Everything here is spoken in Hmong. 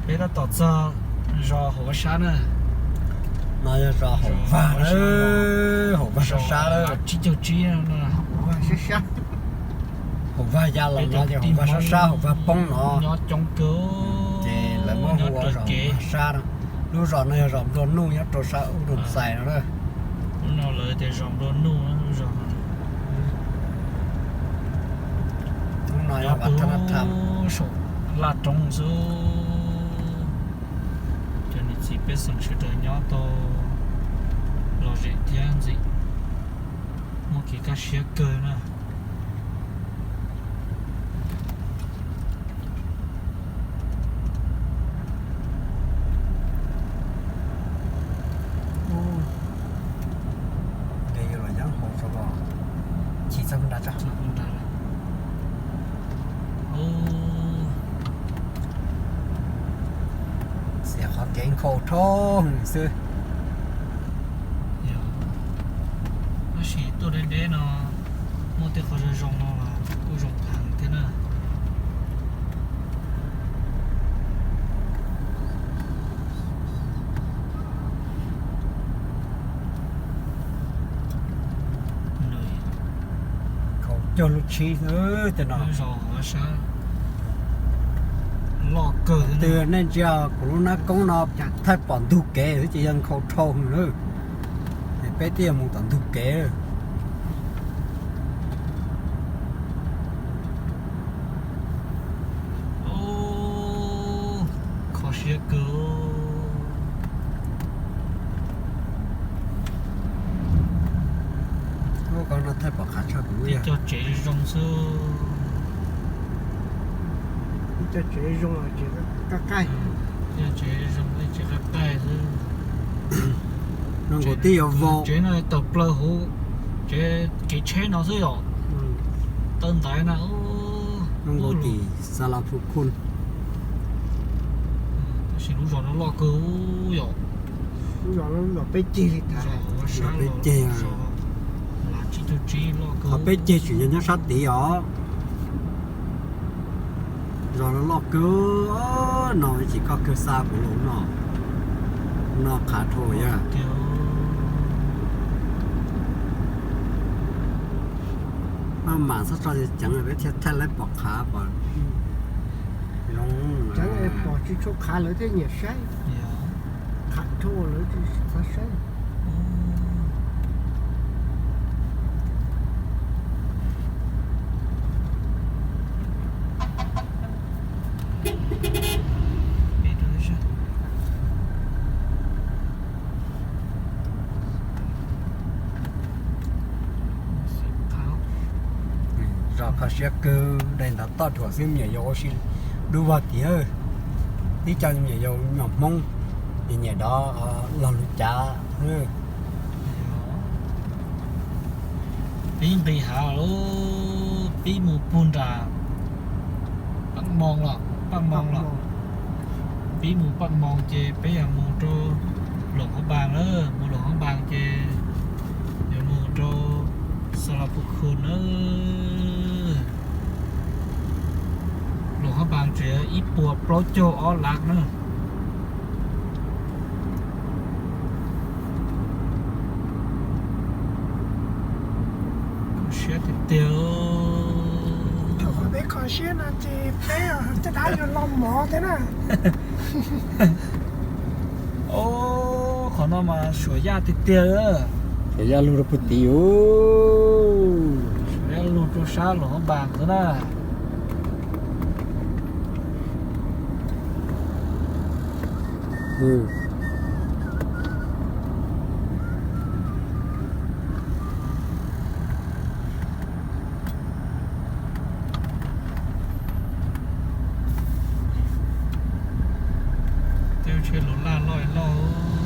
Peb tab tom txog zos hauv vaj sab na. No yog zos hauv vaj, hauv vaj sab sab, tsib caug tsib, hauv vaj ya los no ces hauv vaj sab sab, hauv vaj poob no. Nyob coob kawg. Ces lawv muab hu ua zos hauv vaj sab no. Lub zos no yog zos nplua nuj nyob rau sab ub rau xais no na. Lub no lawv tias zos nplua nuj lub zos no. Lub no yog vaj thab thab saum laj roob xwb. Cov niam txiv pej xeem sawv daws nyob tau lom zem thiab ntxim, muaj kev kaj siab kawg na. Xiam qhov kev nkhaus dhau xwb. Tab sis tuaj deb deb no muaj tej qhov zoo zoo no los kuj zoo heev thiab na. Nkhaus cuag lub tshib xwb tej no. Loj kawg. Twb nej ntsia kuv lub hnab koob no thaij pom ntug kev xwb ces yog nkhaus dhau lawm. Es peb twb yuav mus tom ntug kev. Kho siab kawg. Ub, koj no thaij pom qab tshaj kuv. Ib cov tsev zoo xwb. Ib cov tsev zoo, tsev qab qaij. Ib cov tsev zoo, tsev qab qaij xwb. Zoo nkaus twb yuav vau. Tsev no tawm plaws hauv tsev kev tsheb no xwb yom. Taw ntaiv na. Zoo nkaus tim Xas Las Phu Khun. Tab sis lub zos no loj kawg yom. Lub zos no peb ceg li tas. Peb ceg, qhov peb ceg tseem yog nyob sab tid os. Zos no loj kawg no, tsis koj kawg xa kuv los no, no qhav dhau yog. Maj mam txhob tso ceev peb thiaj thaij lawv pom qhav pom zoo. Pom tsis tshua qhav lawv thiaj nyiam saib. Qhav dhau lawv tsis xav saib. Zos kho siab kawg, daim ntawv toj dhuam xwb me nyuam yaus ua si dub vog tiag. Tib co me nyuam yaus nyuam Hmoob, nyiam nyiam dov los lus cav. Pib nqis hav lawm, pib mus puag nram Paj Moo los, Paj Moo los. Pib mus Paj Moo ces peb yog mus rau Luam Hab Npaas lawm, mus Luam Hab Npaas ces yog mus rau Xas Las Phu Khun na. Luam Hab Npaas tseem ib puas plaub caug ob lab na. Kho siab tiag tiag. Thaum peb kho siab no ces peb caj dab yuav los mov thiab na. Qhov no mas Suav Yaj tiag tiag. Suav Yaj lug rau puag tid. Suav Yaj lug rau sab Luam Hab Npaas xwb na. Tej tsheb los laj loj loj.